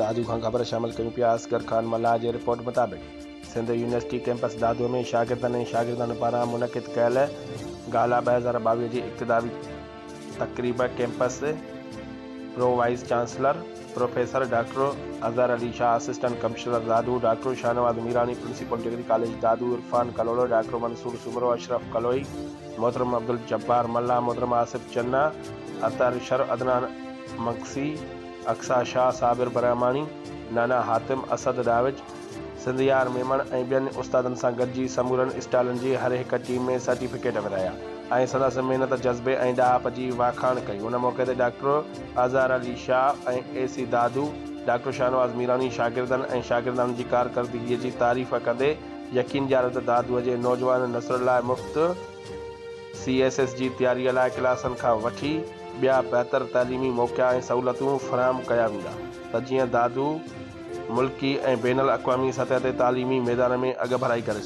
دادو کان خبر شامل ڪيون پيا اصغر خان ملاح جي رپورٽ مطابق سنڌ يونيورسٽي ڪئمپس دادو ۾ شاگردن ۽ شاگردن پاران منعقد ڪيل گالا 2022 جي اقتداوي تقريب campus pro vice chancellor professor doctor Azhar Ali Shah, assistant commissioner Dadu doctor Shahnawaz Mirani, principal degree college Dadu Irfan Kalhoro, doctor Mansoor Soomro, Ashraf Kaloi, محترم عبدالجبار ملاح، محترم آصف چنا، اطهر شر، عدنان مگسي، اقصيٰ شاهه، صابر برهماڻي، نانا حاتم، اسد ڏاوج، سنڌيار ميمڻ ۽ ٻين استادن سان گڏجي سمورن اسٽالن جي هر هڪ ٽيم ۾ سرٽيفڪيٽ ورهايا ۽ سندس محنت، جذبي ۽ ڏاهپ جي واکاڻ ڪئي. ان موقعي تي doctor Azhar Ali Shah ۽ A C Dadu, doctor Shahnawaz Mirani شاگردن ۽ شاگرداڻين جي ڪارڪردگي جي تعريف ڪندي يقين ڏياريو ته دادوء جي نوجوان نسل لاء مفت سي ايس ايس جي تياريء لاء ڪلاسن کان وٺي ٻيا بهتر تعليمي موقعا ۽ سهولتون فراهم ڪيا ويندا ته جيئن دادو ملڪي ۽ بين الاقوامي سطح تي تعليمي ميدان ۾ اڳڀرائي ڪري سگهي.